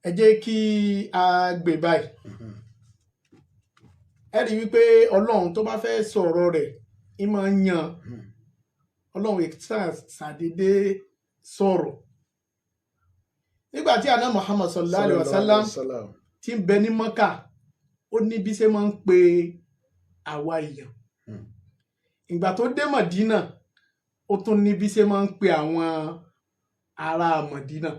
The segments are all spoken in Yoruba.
Ẹ jẹ́ kí a gbé báyìí. Ẹ rí i wípé Ọlọ́run tó bá fẹ́ sọ̀rọ̀ rẹ̀, í máa ń yan. Ọlọ́run ṣàdédé sọ̀rọ̀. Nígbà tí àná Muhammad sallallahu alayhi wa sallam tí ń bẹ ní Mọ́kà, ó ní bí ṣe máa ń pe àwa èèyàn. Ìgbà tó dé Mọ̀dínà, ó tún ní bí ṣe máa ń pe àwọn ará Mọ̀dínà.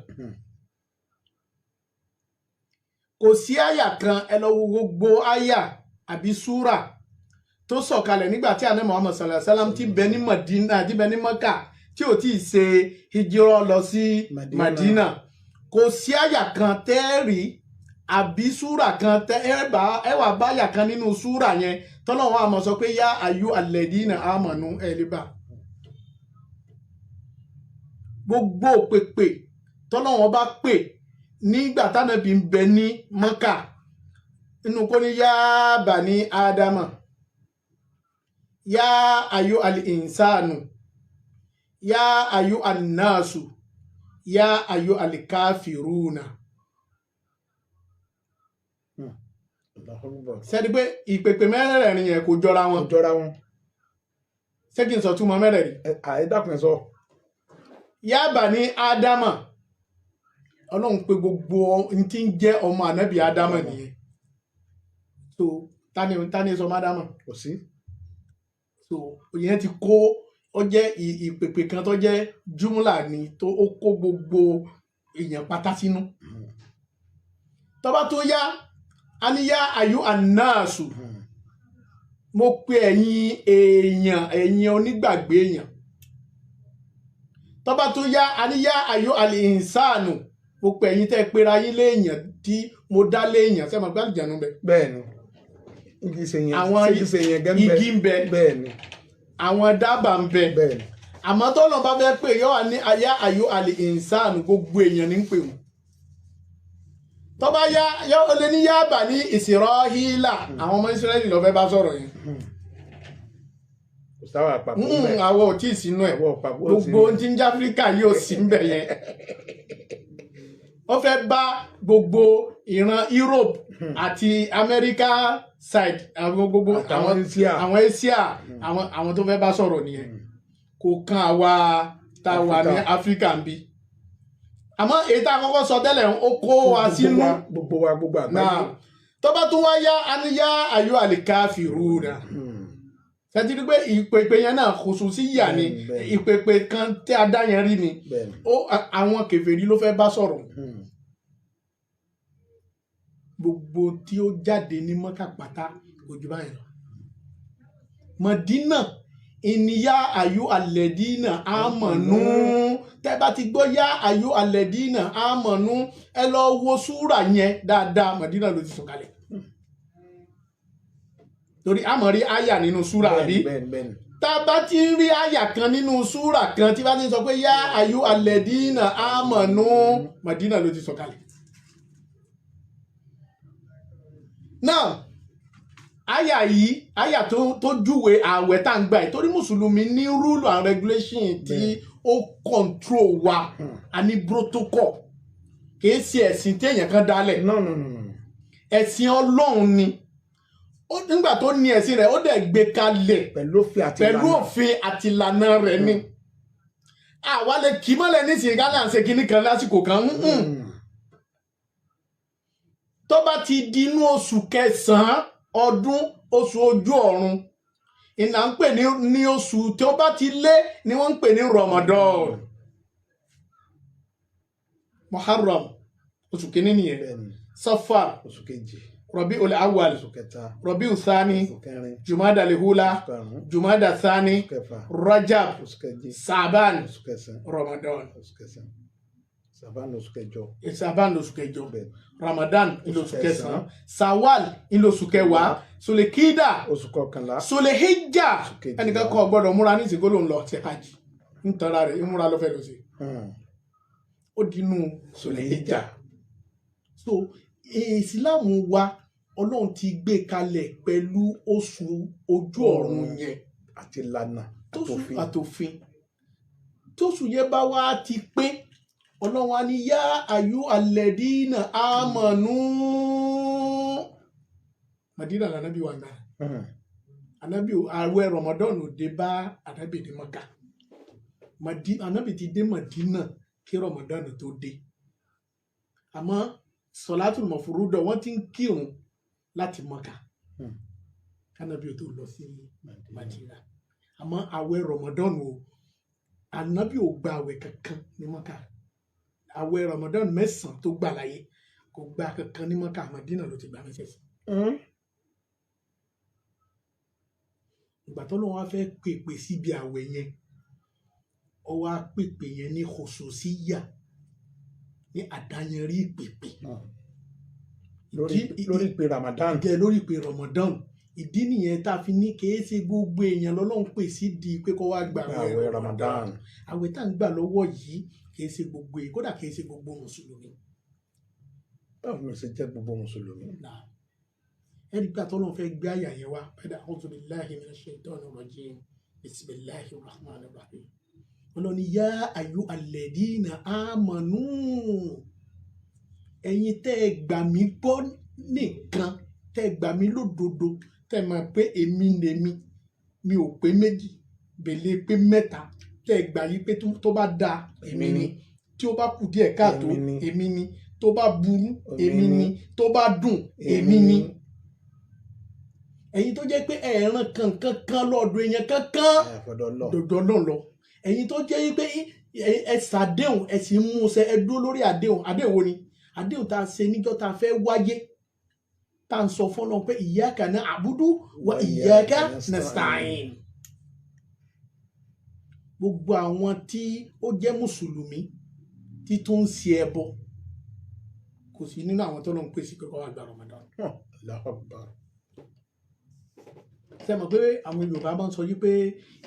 Kò sí àyà kan, ẹ lọ wo gbogbo àyà àbí súrà tó sọ̀kalẹ̀ nígbà tí àná Muhammad sallallahu alayhi wa sallam ti bẹ ní Mọ̀dínà, ti bẹ ní Mọ́kà, tí ò tí ì ṣe hijirọ́ lọ sí Mádínà. Mọ̀dínà. Kò sí àyà kan tẹ́ẹ̀rí àbí súrà kan tẹ́ ẹ bá ẹ wà báyà kan nínú súrà yẹn tọ́lọ́run á máa sọ pé yá ayú alladina amanu, ẹ lè bá gbogbo pèpè tọ́lọ́run bá pè nígbà tánàbí ń bẹ ní Mọ́kà, inú kó ní yá bani ádámà, yá ayú al-insanu, yá ayú an-nasu, yá ayú al-kafiruna. Allahu Akbar. Sẹ́ni pé ìpèpè mẹ́rẹ̀ẹ̀rin yẹn kò jọra wọn? Kò jọra wọn. Ṣé kí n sọ túmọ̀ mẹ́rẹ̀ẹ̀rin? Ẹ dákun, ẹ sọ. Yá bani ádámà, Ọlọ́run pé gbogbo n tí ń jẹ́ ọmọ ànábì ádámà nìyẹn. So tani sọmọ ádámà? Kò sí. So ìyẹn ti kó, ó jẹ́ ìpèpè kan tó jẹ́ júmùlà ni, tó ó kó gbogbo èèyàn pátá sínú. Tó bá tó yá, a ní yá ayú anáàsù, mo pe ẹ̀yin èèyàn, ẹ̀yin onígbàgbé èèyàn. Tó bá tó yá, a ní yá ayú alìsánù, mo pe ẹ̀yin tẹ́ pera yín léèyàn tí mo dá léèyàn. Sẹ́mi àgbà àlùjànnú bẹ? Bẹ́ẹ̀ ni, igi ṣe yẹn. Àwọn ṣé igi ṣe yẹn gẹ́ ń bẹ? Igi ń bẹ. Bẹ́ẹ̀ ni. Àwọn dábàá ń bẹ. Bẹ́ẹ̀ ni. Àmọ́ tọ́lọ́ bá fẹ́ pè, yọ wà ní ayá ayú alìsánù, gbogbo èèyàn ní ń pè wọ́n. Tó bá yá, yọ ó lé ní yáàbà ní Ìsìrọ́hílà, àwọn ọmọ Ísírẹ́lì ló fẹ́ bá sọ̀rọ̀ yẹn. Kò sáwà àpapọ̀ bẹ́ẹ̀. Àwọn ò tí ì sínú ẹ̀. Àwọn àpapọ̀ ò sí. Gbogbo ohun tí ń jẹ́ Áfíríkà yóò sí ń bẹ̀ yẹn. Ó fẹ́ bá gbogbo ìran Europe àti America side, àwọn gbogbo àtàwọn Asia. Àwọn Asia, àwọn tó fẹ́ bá sọ̀rọ̀ nìyẹn. Kò kan àwa tá a wà ní Áfíríkà ń bí. Àmọ́ èyí tá a kọ́kọ́ sọ tẹ́lẹ̀, ó kó wa sínú. Gbogbo wa, gbogbo àgbáyé. Náà tó bá tún wá yá, a ní yá ayọ́ àlìkáfìrúnà. Ṣẹ́tí pé ìpèpè yẹn náà khususiyya ni. Bẹ́ẹ̀ni. Ìpèpè kan tí a dá yẹn rí ni. Ó àwọn kèfèrí ló fẹ́ bá sọ̀rọ̀. Gbogbo tí ó jáde ní Mọ́kà pátá kò jù báyìí lọ. Mọ̀dínà ìníyá ayú alẹ́dínà àmọ̀nú. Tẹ́ bá ti gbọ́ yá ayú alẹ́dínà àmọ̀nú, ẹ lọ wo súrà yẹn dáadáa, Mọ̀dínà ló ti sọ̀kalẹ̀. Torí àmọ̀ rí àyà nínú súrà, àbí? Bẹ́ẹ̀ni. Tá a bá ti ń rí àyà kan nínú súrà kan tí bá ti ń sọ pé yá ayú alẹ́dínà àmọ̀nú, Mọ̀dínà ló ti sọ̀kalẹ̀. Now, àyà yìí, àyà tó júwe ààwẹ̀ tá ń gbà yìí, torí mùsùlùmí ní rule and regulation tí ó control wa. A ní protocol. Kìí ṣe ẹ̀sìn téèyàn kan dálẹ̀. No, no, no, no. Ẹ̀sìn Ọlọ́run ni. Nígbà tó ní ẹ̀sìn rẹ̀, ó dẹ̀ gbé kalẹ̀ pẹ̀lú òfin àti pẹ̀lú ìlànà. Òfin àti ìlànà rẹ̀ ni. Àwa lè kì í mọ́lẹ̀ nísìnyí ká là ń ṣe kinní kan lásìkò kan. Tó bá ti di inú oṣù kẹsàn-án ọdún, oṣù ojú ọ̀run ìlà ń pè ní oṣù tí ó bá ti lé ni wọ́n ń pè ní Ramadan. Muharram, oṣù kìíní nìyẹn. Safar, Oṣù kejì. Rabiul Awwal, Oṣù kẹta. Rabiul Thani, Oṣù kẹrin. Jumada Lihula, Oṣù karùn-ún. Jumada Thani, Oṣù kẹfà. Rajab, Oṣù keje. Saban, Oṣù kẹsàn-án. Ramadan. Oṣù kẹsàn-án, Saban, oṣù kẹjọ. Saban lóṣù kẹjọ. Ramadan ìlóṣù Oṣù kẹsàn-án. Kẹsàn-án. Sawal ìlóṣù kẹwàá, Sulikida, Oṣù kọkànlá. Sulehijja. Kejìlá. Ẹnìkan kan gbọ́dọ̀ múra ní ìsìnkú lòun lọ sí hajj, ń tanra rẹ̀, ń múra ló fẹ́ lọ sí. Ó dinú Sulehijja. So ìsìláàmù wa, Ọlọ́run ti gbé kalẹ̀ pẹ̀lú oṣù ojú ọ̀run yẹn àti ìlànà tóṣù àtòfin. Àtòfin. Tóṣù yẹn bá wá ti pé, Ọlọ́run á ní yá ayú alẹ́dínà àmọ̀nù. Madina lànàbí wà gbà. Ànábì àwẹ̀ Ramadan ò dé bá ànábì ní Maka. Ànábì ti dé Madina kí Ramadan tó dé. Àmọ́ sọ̀látùl mọ̀fúrúdọ̀ wọ́n ti ń kírun láti Maka. Kánábì ò tó lọ sí Madina. Àmọ́ àwẹ̀ Ramadan o, ànábì ò gba àwẹ̀ kankan ní Maka. Àwẹ̀ Ramadan 9 tó gbà láyé, kò gba kankan ní Maka. Madina ló ti gbà mẹ́sẹ̀sán. Ìgbà tó lọ́wọ́ wá fẹ́ pèpè síbi àwẹ̀ yẹn, ó wá pèpè yẹn ní khususiyya, ní àdáyanrí ìpèpè. Lórí ìpè Ramadan. Jẹ́ lórí ìpè Ramadan. Ìdí nìyẹn tá a fi ní kìí ṣe gbogbo èèyàn lọ́lọ́run pè sí di pé kó wá gba àwẹ̀ Ramadan. Àwẹ̀ tá à ń gbà lọ́wọ́ yìí kìí ṣe gbogbo èèyàn, kódà kìí ṣe gbogbo mùsùlùmí. Báwo ló ṣe jẹ́ gbogbo mùsùlùmí? Ẹni gbà tọ́lọ́run fẹ́ gbé àyà yẹn wá, bẹ́ẹ̀ a'udhu billahi minash shaitani rajim, bismillahir rahmanir rahim. Ọlọ́ni yá ayú alladina amanu, ẹ̀yin tẹ́ ẹ gbà mí gbọ́ nìkan, tẹ́ ẹ gbà mí lódodo, tẹ́ ẹ mọ̀ pé èmi lèmi, mi ò pé méjì bèlè pé mẹ́ta, tẹ́ ẹ gbà yí pé tó bá dáa èmi ni, tí ó bá kù díẹ̀ káàtó èmi ni, tó bá burú èmi ni, tó bá dùn èmi ni. Ẹ̀yin tó jẹ́ pé ẹ̀ẹ̀ràn kankan kan lọ́dọ̀ èèyàn kankan dọ̀dọ̀ náà lọ. Ẹ̀yin tó jẹ́ pé ẹ ṣàdéhùn, ẹ sì ń mú ṣẹ, ẹ dúró lórí àdéhùn. Àdéhùn wo ni? Àdéhùn tá a ṣe níjọ́ tá a fẹ́ wáyé, tá a ń sọ fún Ọlọ́run pé iyyaka na'budu wa iyyaka nasta'in. Gbogbo àwọn tí ó jẹ́ mùsùlùmí tí tó ń ṣe ẹbọ kò sí nínú àwọn tó ló ń pèsè pé kó wá gba Ramadan. Allahu Akbar. Ṣé mọ̀ pé àwọn Yorùbá máa ń sọ yí pé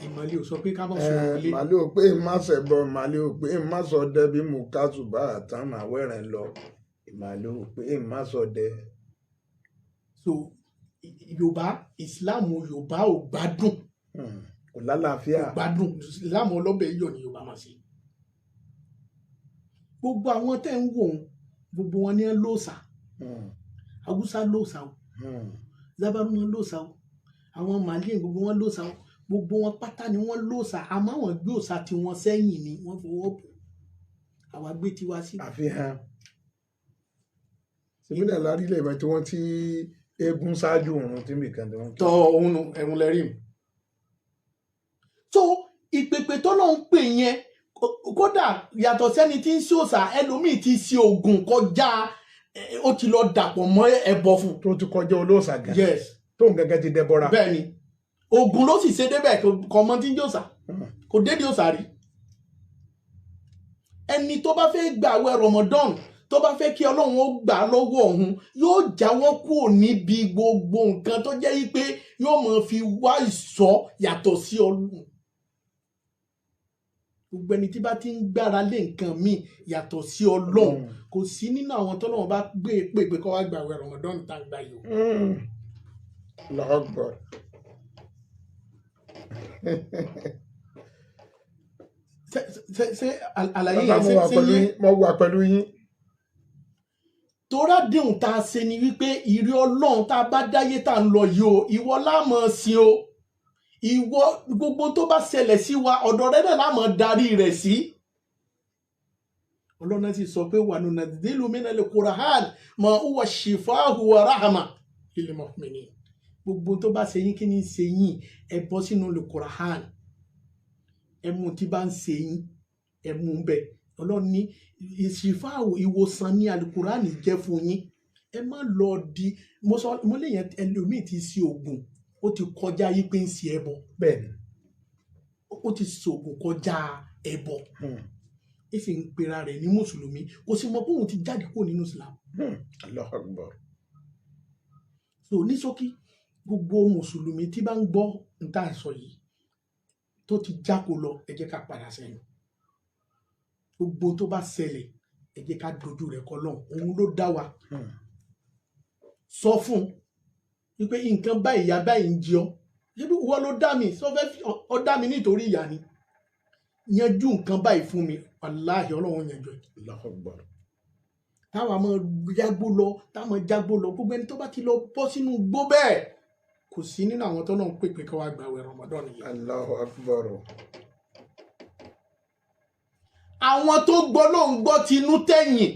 ìmọ̀lẹ́ ò sọ pé ká má sọ wọlé. Màálù ò pé má ṣẹbọ, màálù ò pé má sọ dẹ, bí mo ká ṣùgbọ́n àtàn máa wẹ̀rẹ̀ lọ. Màálù ò pé má sọ dẹ. So Yorùbá, Ìsìláàmù Yorùbá ò gbádùn. Kò lálàáfíà. Kò gbádùn. Ìsìláàmù ọlọ́bẹ̀ yọ̀ ni Yorùbá máa ṣe. Gbogbo àwọn tẹ́ ń wò ó, gbogbo wọn ní lóòsà. Haúsá lóòsà o, Zábárù lóòsà o, àwọn Màlíì gbogbo wọn lóòsà o, gbogbo wọn pátá ni wọn lóòsà. Àmọ́ àwọn gbé òòsà tiwọn sẹ́yìn ni wọ́n fọwọ́ bò, àwa gbé tiwa sí. Àfihàn síbílẹ̀ lárílẹ̀ ìbá tí wọ́n ti eégún ṣáájú òun tí nìkan tí wọ́n. Tọ òun ẹ̀hún lẹ́rìí mi. Tó ìpèpè tó lóun pè yẹn, kódà yàtọ̀ sẹ́ni tí ń ṣe òòsà, ẹlòmíì ti ṣe ògùn kọjá, ó ti lọ dàpọ̀ mọ́ ẹbọ fún. Tó ti kọjá olóòsà gan. Yes. Tóun gẹ́gẹ́ ti dẹbọra. Bẹ́ẹ̀ni, ogun ló sì ṣe débẹ̀, kò mọ tí ń jòsà, kò dédé òsà rí. Ẹni tó bá fẹ́ gba àwẹ̀ Ramadan, tó bá fẹ́ kí Ọlọ́run ó gbà lọ́wọ́ òun, yóò jáwọ́ kúrò níbi gbogbo nǹkan tó jẹ́ yí pé yóò máa fi wá ìṣọ́ yàtọ̀ sí Ọlọ́run. Gbogbo ẹni tí bá ti ń gbára lé nǹkan míì yàtọ̀ sí Ọlọ́run, kò sí nínú àwọn tọ́lọ́run bá gbé pè pé kó wá gba àwẹ̀ Ramadan tá a gbà yìí o. Allahu Akbar. Ṣe àlàyé yẹn ṣe ṣe yé? Mo wà pẹ̀lú yín. Torá déhùn tá a ṣe ni wípé ìrí Ọlọ́run tá a bá dáyé tá a ń lọ yìí o, ìwọ la máa sìn o, ìwọ gbogbo tó bá ṣẹlẹ̀ sí wa ọ̀dọ̀ rẹ náà la máa darí rẹ̀ sí. Ọlọ́run sì sọ pé wa nunazzilu minal Qur'an ma huwa shifaa'un wa rahma lil mu'minin. Gbogbo tó bá ṣe yín, kí ni ṣe yín, ẹ bọ́ sínú Al-Qur'an, ẹ mú tí bá ń ṣe yín, ẹ mú bẹ́ẹ̀. Ọlọ́run ní ìṣìfáàwò ìwòsàn ní Al-Qur'an jẹ́ fún yín. Ẹ má lọ di mo sọ mo lè yẹn, ẹlòmíì ti ṣe oògùn, ó ti kọjá yí pé ń ṣe ẹbọ. Bẹ́ẹ̀ni. Ó ti ṣoògùn kọjá ẹbọ. Ẹ sì ń pera rẹ̀ ní mùsùlùmí, kò sì mọ̀ pé òun ti jáde kúrò nínú Islam. Allahu Akbar. So ní ṣókí, gbogbo mùsùlùmí tí bá ń gbọ́ n tá à sọ yìí tó ti jáko lọ, ẹ jẹ́ ká padà sẹ́yìn. Gbogbo tó bá ṣẹlẹ̀, ẹ jẹ́ ká dojú rẹ̀ kọ Ọlọ́run, òun ló dá wa. Sọ fún un wípé nǹkan báyìí, ìyà báyìí ń jẹ ọ́, ṣébí ìwọ ló dá mi, sọ fẹ́ ọ dá mi nítorí ìyà ni, yanjú nǹkan báyìí fún mi Wàláhì, Ọlọ́run yẹn jọ ẹ̀. Allahu Akbar. Táwa máa jágbó lọ, táwa máa jágbó lọ, gbogbo ẹni tó bá ti lọ bọ́ sínú gbó bẹ́ẹ̀, kò sí nínú àwọn tó náà ń pèpè kí wọ́n gbààwẹ̀ Ramadan yìí. Allahu Akbar. Àwọn tó gbọ́ ló ń gbọ́ tinú tẹ̀yìn,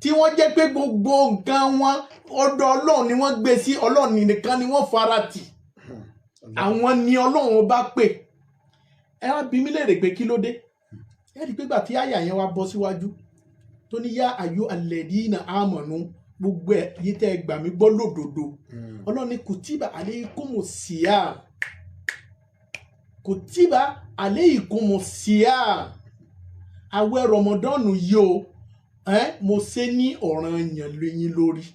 tí wọ́n jẹ́ pé gbogbo nǹkan wọn ọ̀dọ̀ Ọlọ́run ni wọ́n gbé sí, Ọlọ́run nìkan ni wọ́n fara tì, àwọn ni Ọlọ́run bá pè. Ẹ wá bi mí léèrè pé kí ló dé. Ẹ rí i pé gbà tí àyà yẹn wá bọ́ síwájú tó ní yá ayú alladina amanu, gbogbo ẹ yìí tẹ́ ẹ gbà mí gbọ́ lódodo, Ọlọ́run ní kùtìbà alaykumu siyam, kùtìbà alaykumu siyam, àwẹ̀ rọmọdọ́nù yìí o, mo ṣe ní ọ̀ranyàn lẹ́yìn lórí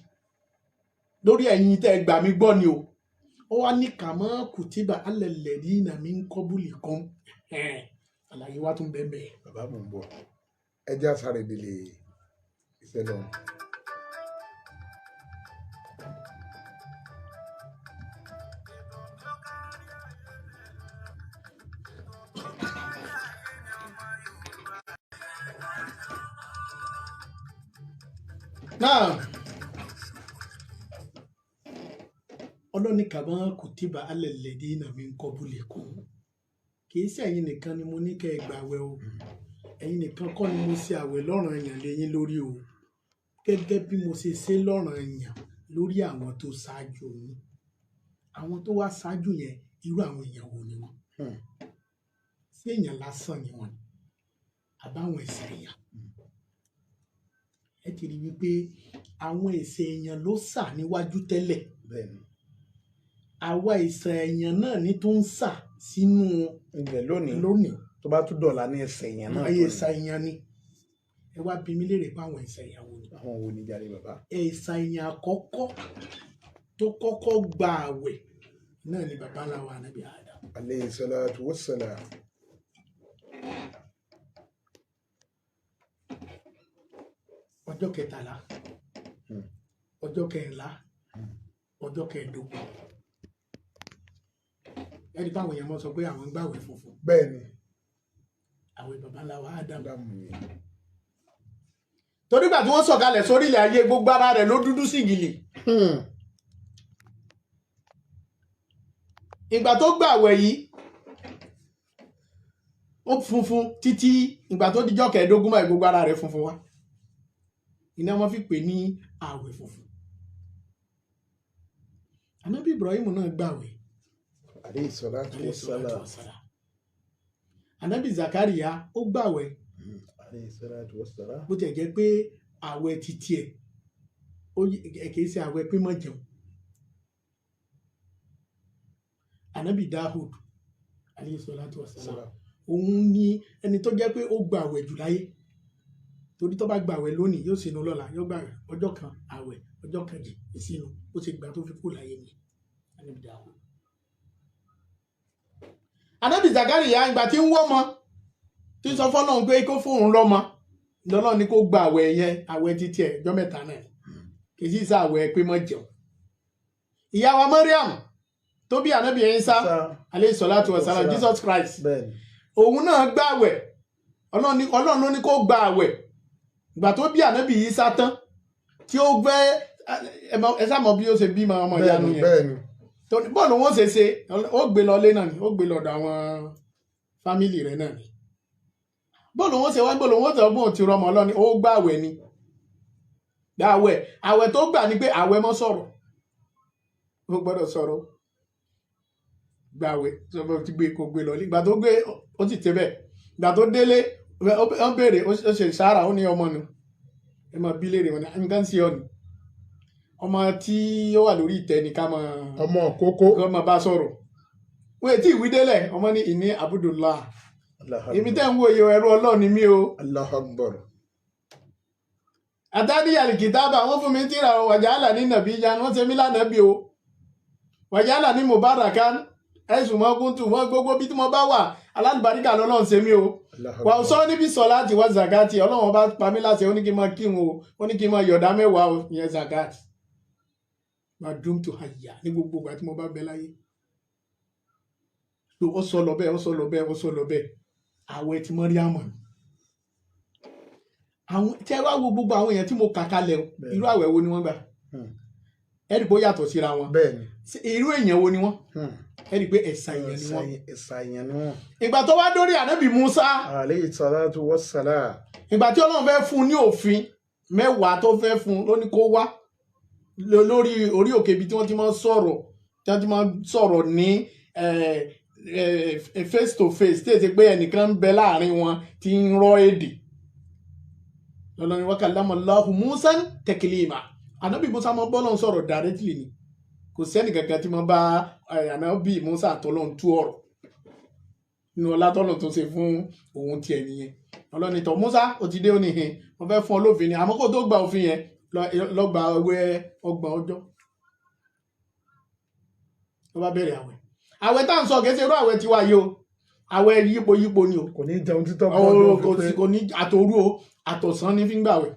lórí ẹ̀yin tẹ́ ẹ gbà mí gbọ́ ni o. Ó wá ní kàmọ́ kùtìbà alal ladina min qablikum. Àlàyé wa tún bẹ́ẹ̀ bẹ́ẹ̀. Bàbá, mò ń bọ̀, ẹ jẹ́ àsáré délé iṣẹ́ lọ. Náà ọlọ́ni kàmá kùtìbà alal ladina min qablikum, kì í ṣe ẹ̀yin nìkan ni mo ní kẹ́ ẹ gbàwẹ̀ o, ẹ̀yin nìkan kọ́ ni mo ṣe àwẹ̀ lọ́ranyàn léyìn lórí o, gẹ́gẹ́ bí mo ṣe ṣe lọ́ranyàn lórí àwọn tó ṣáájú yín. Àwọn tó wá ṣáájú yẹn, irú àwọn èèyàn wo ni wọ́n? Ṣé èèyàn lásán ni wọ́n ni àbáwọn ẹ̀ṣẹ̀ èèyàn? Ẹ ti rí wípé àwọn ẹ̀ṣẹ̀ èèyàn ló sà níwájú tẹ́lẹ̀. Bẹ́ẹ̀ni. Àwa ẹ̀ṣẹ̀ èèyàn náà ní tó ń sà sínú ibẹ̀ lónìí. Lónìí. Tó bá tún dọ̀la ní ẹsẹ̀ yẹn náà. Ayé ẹ̀ṣẹ̀ èèyàn ni. Ẹ wá bi mí léèrè pé àwọn ẹ̀ṣẹ̀ èèyàn wo ni? Àwọn wo ni jàre, bàbá? Ẹ̀ṣẹ̀ èèyàn àkọ́kọ́ tó kọ́kọ́ gba àwẹ̀ náà ni baba ńlá wa Ànábì Adam. Alayhi salatu wassalam. Ọjọ́ 13, ọjọ́ 14, ọjọ́ 15, ẹni báwọn èèyàn mọ sọ pé àwọn ń gbàwẹ̀ funfun. Bẹ́ẹ̀ni. Àwẹ̀ baba ńlá wa Adam. Ádámù yẹn. Torí gbà tí wọ́n sọ̀kalẹ̀ sórílẹ̀ ayé, gbogbo ara rẹ̀ ló dúdú sìgìlì. Ìgbà tó gbàwẹ̀ yìí, ó funfun títí ìgbà tó dijọ́ 15 báyìí, gbogbo ara rẹ̀ funfun wá. Iná wọn fi pè ní àwẹ̀ funfun. Ànábì Ibrahim náà gbàwẹ̀. Alayhi salatu alayhi salatu wassalam. Wassalam. Ànábì Zakariya ó gbàwẹ̀. Alayhi salatu wassalam. Bó tiẹ̀ jẹ́ pé àwẹ̀ títí ẹ̀ kìí ṣe àwẹ̀ pé má jẹun. Ànábì Dahud alayhi salatu wassalam, Salam. òun ni ẹni tó jẹ́ pé ó gba àwẹ̀ jù láyé, torí tó bá gba àwẹ̀ lónìí, yóò sínú lọ́la, yóò gba àwẹ̀ ọjọ́ kan, àwẹ̀ ọjọ́ kejì, ìsinu. Ó ti gbà tó fi kú láyé ni Ànábì Dahud. Ànábì Zakariya, ìgbà tí ń wọ́mọ, tí ń sọ fọ́lọ́run pé kó fóun lọ́mọ, lọ́lọ́run ní kó gba àwẹ̀ yẹn. Àwẹ̀ títí ẹ̀ ọjọ́ 3 náà ni, kì í sì sá àwẹ̀ pé mọ́ jẹun. Ìyá wa Mariam tó bí Ànábì Ìsá alayhi salatu wa salam, Jesus Christ, Bẹ́ẹ̀ni. òun náà gbààwẹ̀. Ọlọ́run ló ní kó gba àwẹ̀. Ìgbà tó bí Ànábì Ìsá tán, tí ó gbẹ́, ẹ sá mọ̀ bí ó ṣe bímọ ọmọ ìyanu Bẹ́ẹ̀ni. yẹn. Bẹ́ẹ̀ni. Tó bọ́ọ̀lù wọn ṣe ṣe, ó gbé lọ lé náà ni, ó gbé lọ́dọ̀ àwọn family rẹ̀ náà ni. Bọ́ọ̀lù wọn ṣe wá, bọ́ọ̀lù wọn ṣe ọgbọ́n ti rọmọ ọlọ́ni, ó gbààwẹ̀ ni. Àwẹ̀, àwẹ̀ tó gbà ni pé àwẹ̀ mọ́ sọ̀rọ̀, ó gbọ́dọ̀ sọ̀rọ̀. Gbààwẹ̀ sọ ti gbé, kó gbé lọ. Ìgbà tó gbé, ó sì tẹ́ bẹ́ẹ̀. Ìgbà tó délé, ó béèrè, ó ṣe sára, ó ní ọmọ nu, ẹ máa bí léèrè wọn ni nǹkan sí ọ ni, ọmọ tí ó wà lórí ìtẹ́ ni ká máa Ọmọ kókó. kí wọ́n máa bá sọ̀rọ̀. Wọ́n ètí ìwí délẹ̀, ọmọ ní ìní Abdullah, èmi tẹ́ ń wo iye ẹrú Ọlọ́run ni mí o. Allahu Akbar. Àtàdí àlìkìtàbà, wọ́n fún mi tíra o. Wàjálà ní nàbí ya, wọ́n ṣe mí lánàbí o. Wàjálà ní mubarakan ẹ̀sùn mọ́kúntù, wọ́n gbogbo bí tí mo bá wà, alálùbáríkà lọ́lọ́run ṣe mí o. Allahu Wà ó Akbar. sọ níbi sọ̀láàtì wá zakati, Ọlọ́run bá pa mí láṣẹ, ó ní kí n máa kírun o, ó ní kí n máa yọ̀dá 10 o, ìyẹn zakati. Máa dùn tó àyà ní gbogbo ìgbà tí mo bá bẹ láyé. So ó sọ lọ bẹ́ẹ̀, ó sọ lọ bẹ́ẹ̀, ó sọ lọ bẹ́ẹ̀. Àwẹ̀ tí Mọ́ríàmù ni. Àwọn tẹ́ wá wo gbogbo àwọn èèyàn tí mo kà kalẹ̀ o, Bẹ́ẹ̀ni. irú àwẹ̀ wo ni wọ́n gbà? Ẹ rí i pé ó yàtọ̀ síra wọn. Bẹ́ẹ̀ni. Ṣé irú èèyàn wo ni wọ́n? Ẹ rí i pé ẹ̀sà èèyàn ni wọ́n. Ẹ̀sà èèyàn ni wọ́n. Ìgbà tó wá dórí ànábì Musa, Alayhi salatu wassalam. ìgbà tí Ọlọ́run fẹ́ fún un ní òfin 10 tó fẹ́ fún un, ló ní kó wá lórí orí òkè ibi tí wọ́n ti máa ń sọ̀rọ̀, tí wọ́n ti máa ń sọ̀rọ̀ ní face to face, tí èsì pé ẹnìkan ń bẹ láàrin wọn tí ń rọ́ èdè. Lọ́lọ́ni wa kallama Allahu Musa taklima. Ànábì Musa máa bọ́ lọ́n sọ̀rọ̀ directly ni, kò sẹ́ni kankan tí máa bá ànábì Musa àtọ́lọ́n tú ọ̀rọ̀ nínú ọlá tọ́lọ̀ tó ṣe fún òun tiẹ̀ nìyẹn. Ọlọ́ni tọ̀ Musa, ó ti dé, ó ní hin wọ́n fẹ́ fún ọ lófin ni, àmọ́ kó tó gba òfin yẹn, lọ gba àwẹ̀ 30 ọjọ́. Ló bá bẹ̀rẹ̀ àwẹ̀. Àwẹ̀ tá à ń sọ kìí ṣe irú àwẹ̀ tiwa yìí o, àwẹ̀ yípo yípo ni o. Kò ní jẹun títọ́ Ọ̀rọ̀ kò sí, kò ní àtòru o, àtọ̀sán ní fi ń gbàwẹ̀.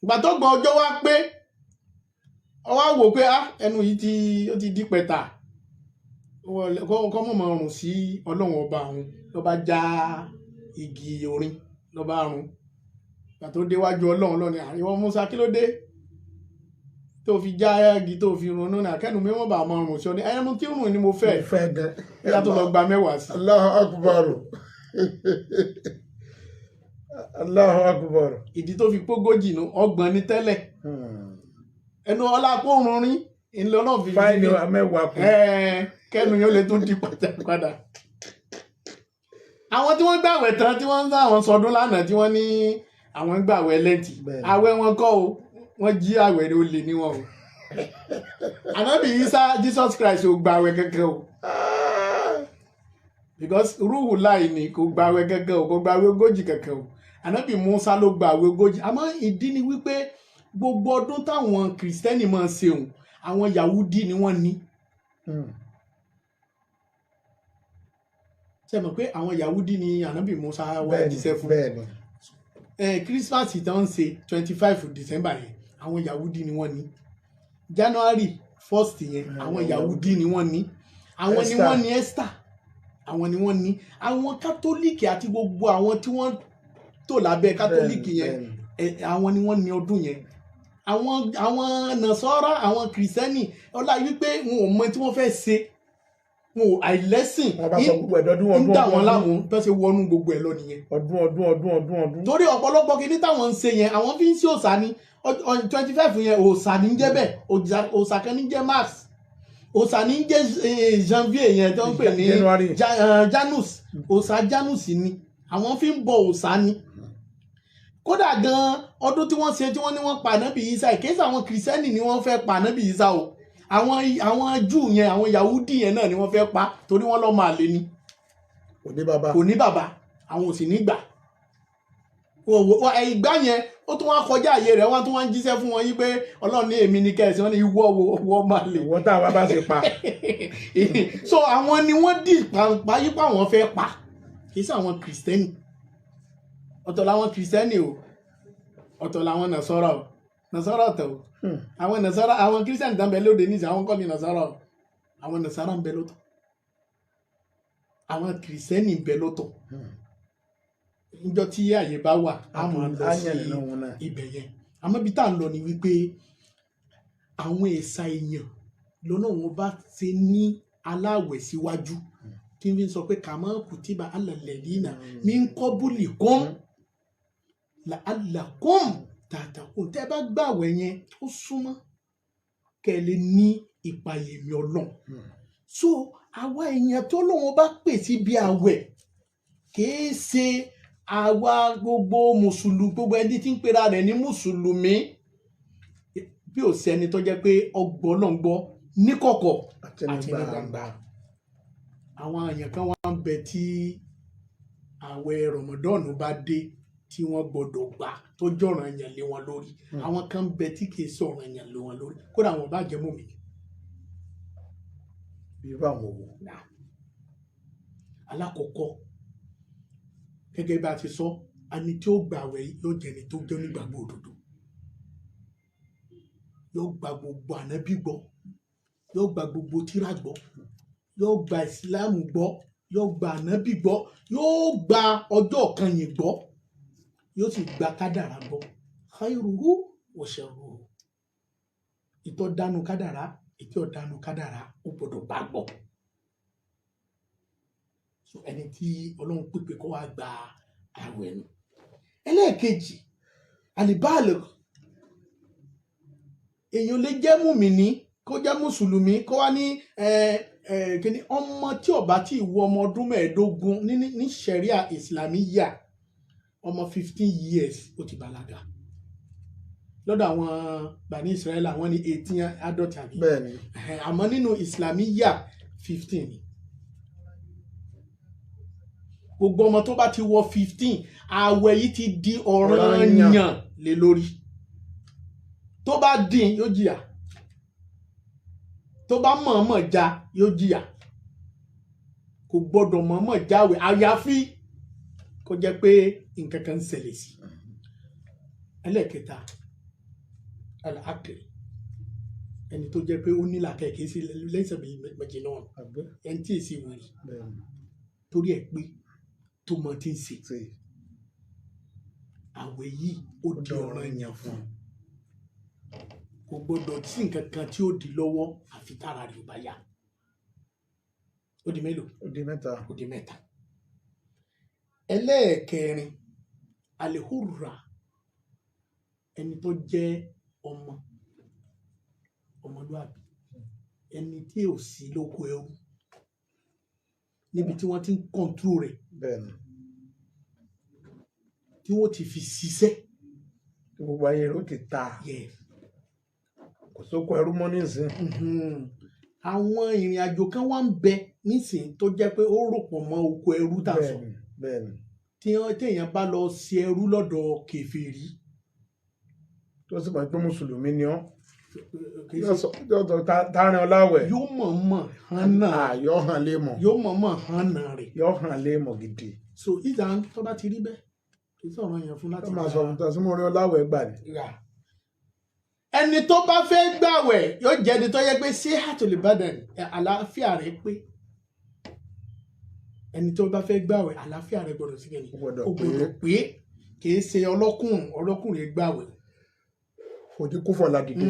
Ìgbà tó gbọ́ ọjọ́ wá pé ọ wá wò pé ah, ẹnu yìí ti ó ti di pẹ̀tà, kọ́ mọ̀ mọ̀ rùn sí Ọlọ́run ọba òun, ló bá já igi orin, ló bá run. Ìgbà tó déwájú Ọlọ́run lọ́ni, àríwọ́ Musa, kí ló dé tó fi já igi tó fi run náà? Kẹ́nu mi wọ́n bá mọ̀ rùn sí ọ ní ẹnu tí rùn ni mo fẹ́. Fẹ́ gan. Ìyá tó lọ gba 10 sí. Allahu akbar. Allahu akbar. Ìdí tó fi pógójì nù, 30 ní tẹ́lẹ̀. Ẹnu ọlá kó run rín ńlọ náà fi Fáìní 10 kù. Kẹ́nu yóò lè tún di padà. Àwọn tí wọ́n gbàwẹ̀ tán, tí wọ́n ń sá àwọn sọdún lánàá, tí wọ́n ní àwọn ń gbàwẹ̀ lẹ́ǹtì, Bẹ́ẹ̀ni. àwẹ̀ wọn kọ́ o, wọ́n jí àwẹ̀ ní olè ní wọn o. Ànábì Isa, Jesus Christ, ò gbàwẹ̀ kankan o, because rúhù láì ní kò gbàwẹ̀ kankan o, kò gbàwẹ̀ 40 kankan o. Ànábì Musa ló gbàwẹ̀ 40. Àmọ́ ìdí ni wípé gbogbo ọdún táwọn kìrìsìtẹ́nì máa ń ṣeun, àwọn Yahudi ni wọ́n ní. Ṣe mọ̀ pé àwọn Yahudi ni ànábì Musa wá jíṣẹ́ fún? Bẹ́ẹ̀ni. Christmas tó ń ṣe 25 December yẹn, àwọn Yahudi ni wọ́n ní. January 1st yẹn, àwọn Yahudi ni wọ́n ní. Àwọn ni Esther. wọ́n ní Esther, àwọn ni wọ́n ní. Àwọn Kátólíìkì àti gbogbo àwọn tí wọ́n tò lábẹ́ Kátólíìkì yẹn, àwọn ni wọ́n ní ọdún yẹn. Àwọn Nàsárà, àwọn Kìrìsìtẹ́nì, ọlá wípé wọn ò mọ tí wọ́n fẹ́ ṣe, wọn ò àìlẹ́sìn Wọ́n bá sọ gbogbo ẹ̀ dọ́dún ń ọdún dà wọ́n ọdún láàmú bẹ́ẹ̀ ṣe wọnú gbogbo ẹ̀ lọ nìyẹn. Ọdún ọdún ọdún ọdún ọdún. Torí ọ̀pọ̀lọpọ̀ kìíní táwọn ń ṣe yẹn, àwọn fi ń ṣe òòṣà ni. 25 yẹn, òòṣà ní ń jẹ́ bẹ́ẹ̀. Òòṣà kan ní jẹ́ Mars, òòṣà ní ń jẹ́ janvier yẹn tó ń pè ní January. Janus. Òòṣà Janus ni àwọn fi ń bọ òòṣà ni. Kódà gan, ọdún tí wọ́n ṣe tí wọ́n ní wọ́n pa ànábì Isa, ìkéṣà àwọn kìrìsìtẹ́nì ni wọ́n fẹ́ pa ànábì Isa o. Àwọn Júù yẹn, àwọn Yahudi yẹn náà ni wọ́n fẹ́ pa, torí wọ́n lọ́ọ́ máa lé ni. Kò ní bàbá. Kò ní bàbá, àwọn ò sì ní gbà. Ìgbà yẹn ó tún wá kọjá àyè rẹ̀, wọ́n tún wá ń jíṣẹ́ fún wọn yí pé Ọlọ́run ní èmi ní kẹsì wọn ní ìwọ wo wọ́n máa lè. Ìwọ táwa bá ṣe pa. So àwọn ni wọ́n dì pàǹpá yípa àwọn fẹ́ pa, kì í ṣe àwọn kìrìsìtẹ́nì. Ọ̀tọ̀ làwọn kìrìsìtẹ́nì o, ọ̀tọ̀ làwọn nàṣọ́rọ̀ o, nàṣọ́rọ̀ ọ̀tọ̀ o. Àwọn nàṣọ́rọ̀, àwọn kìrìsìtẹ́nì tán bẹ lóde níṣẹ́, àwọn kọ́ ni nàṣọ́rọ̀ o. Àwọn nàṣọ́rọ̀ ń bẹ lọ́tọ̀, àwọn kìrìsìtẹ́nì ń bẹ lọ́tọ̀. Níjọ́ tí àyè bá wà, á máa lọ Á sí yàn nínú wọn náà. ibẹ̀ yẹn. Àmọ́ ibi tá à ń lọ ni wípé àwọn ẹ̀sà èèyàn lọ́nà wọn bá ṣe ní aláwẹ̀ síwájú, tí n fi sọ pé kàmá kùtìbà alàlẹ́dínà mi ń kọ́ búlì kún làálàkùn tàtàkùn. Tẹ́ bá gbàwẹ̀ yẹn, ó súnmọ́ kẹ́ ẹ lè ní ìpayèmí Ọlọ́run. So àwa èèyàn tó lóun bá pè síbi àwẹ̀, kìí ṣe àwa gbogbo mùsùlùmí, gbogbo ẹni tí ń pera rẹ̀ ní mùsùlùmí, bí ò sẹ́ni tó jẹ́ pé ọgbọ́n náà ń gbọ́ níkọ̀kọ̀ àti ní àti ní gbangba. gbangba. Àwọn èèyàn kan wá ń bẹ tí àwẹ̀ rọmọdọ́ọ̀nù bá dé tí wọ́n gbọ́dọ̀ gbà, tó jọ̀ràn èèyàn lé wọn lórí. Àwọn kan ń bẹ tí kìí sọ̀rọ̀ èèyàn lé wọn lórí, kódà àwọn bá jẹ́ mùmínì. Bí báwọn wò. Náà alákọ̀ọ́kọ́, gẹ́gẹ́ bá a ti sọ, ẹni tí ó gbàwẹ̀ yóò jẹ́ ẹni tó jẹ́ onígbàgbọ́ òdodo, yóò gba gbogbo ànábì gbọ́, yóò gba gbogbo tírà gbọ́, yóò gba ìsìláàmù gbọ́, yóò gba ànábì gbọ́, yóò gba ọjọ́ kan yìí gbọ́, Yóò sì gba kádàrá gbọ́, khairuhu wa sharruhu. Ìtọ́ dánú kádàrá, ìtọ́ dánú kádàrá, ó gbọ́dọ̀ gbàgbọ́. So ẹni tí Ọlọ́run pèpè kó wá gba àwẹ̀ nù. Ẹlẹ́ẹ̀kejì, àlìbáàlì. Èèyàn lè jẹ́ mùmíní, kó jẹ́ mùsùlùmí, kó wá ní kíní ọmọ tí ó bá tí ì wọ ọmọ ọdún 15 ní ṣẹ̀ríà ìsìlámíyà, ọmọ 15 years ó ti bàlágà. Lọ́dọ̀ àwọn Bani Israẹli, àwọn ní 18, adult, àbí? Bẹ́ẹ̀ ni. Àmọ́ nínú ìsìlámíyà, 15 ni. Gbogbo ọmọ tó bá ti wọ 15, ààwẹ̀ yìí ti di ọ̀ranyàn lé lórí. Tó bá dín, yóò jìyà. Tó bá mọ̀ọ́mọ̀ já, yóò jìyà. Kò gbọ́dọ̀ mọ̀ọ́mọ̀ jáwèé, àyàfi kó jẹ́ pé nǹkan kan ń ṣẹlẹ̀ sí. Ẹlẹ́ẹ̀kẹta, al-aql, ẹni tó jẹ́ pé ó ní làákàyè, kìí ṣe laysa bil majnun, Àgbẹ̀. ẹni tí èsì wèrè, Bẹ́ẹ̀ ni. torí ẹ̀ pé tó mọ tí ń ṣe. Sí. Àwẹ̀ yìí ó di ọ̀ranyàn fún un. Kò gbọdọ̀ sí nǹkan kan tí ó di lọ́wọ́ àfi tára rẹ̀ ò bá yá. Ó di mélòó? Ó di mẹ́ta. Ó di mẹ́ta. Ẹlẹ́ẹ̀kẹrin, alihurra, ẹni tó jẹ́ ọmọ ọmọlúàbí, ẹni tí ò sí lóko ẹrú níbi tí wọ́n ti ń control rẹ̀, Bẹ́ẹ̀ ni. tí wọ́n ti fi ṣiṣẹ́. Tí gbogbo ayé rẹ̀ ó ti ta. Yes. Kò sóko ẹrú mọ́ nísìn. Àwọn ìrìn àjò kan wá ń bẹ nísìnyí tó jẹ́ pé ó rò pọ̀ mọ́ oko ẹrú tà sọ. Bẹ́ẹ̀ ni, bẹ́ẹ̀ ni. Tí wọ́n téèyàn bá lọ ṣe ẹrú lọ́dọ̀ kèfèrí, Tó sì mọ̀ pé mùsùlùmí ni ọ́. Kì í Yóò sọ tárin ọláwẹ̀. Yóò mọ̀ọ́mọ̀ hànà. Yóò hàn lé mọ̀. Yóò mọ̀ọ́mọ̀ hànà rẹ̀. Yóò hàn lé mọ̀ gidi. So ìdá tó bá ti rí bẹ́ẹ̀, kì í sọ̀rọ̀ yẹn fún láti Tó máa sọ fún tọ́ sí mo rí ọláwẹ̀ gbà ní. Rà. Ẹni tó bá fẹ́ gbàwẹ̀ yóò jẹ́ ẹni tó yẹ pé sí àtòlùbàdàn, àlàáfíà rẹ̀ pé. Ẹni tó bá fẹ́ gbàwẹ̀, àlàáfíà rẹ̀ gbọ́dọ̀ sí kẹ́ni? Ó gbọ́dọ̀ Ó pé. gbọ́dọ̀ pé. Kì í ṣe ọlọ́kùnrin, ọlọ́kùnrin gbàwẹ̀. Fojú kúfọ̀ ládìde.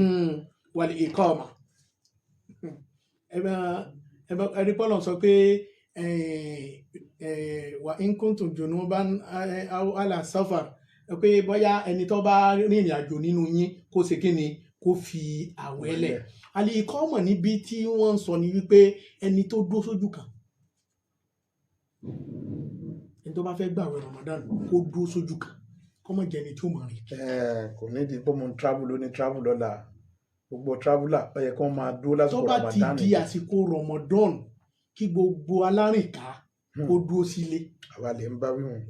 Wal iqama. Ẹni pọ́lọ̀ sọ pé wa in kuntum junuban aw ala safar, pé bóyá ẹni tó bá rìnrìn àjò nínú yín, kó ṣe kí ni? Kó fi àwẹ̀ lẹ̀. Al iqama níbi tí wọ́n ń sọ ni wípé ẹni tó dúró sójú kan, ẹni tó bá fẹ́ gbàwẹ̀ Ramadan, kó dúró sójú kan, kó má jẹ́ ẹni tí ó máa rìn. Kò ní di pé mo ń travel ló ní travel lọ́la. Gbogbo traveller, ó yẹ kí wọ́n máa dúró Tó lásìkò bá ti Ramadan. di àsìkò Ramadan, kí gbogbo alárìnká kó dúró sílé. Àwa lè ń bá wíwọ̀n.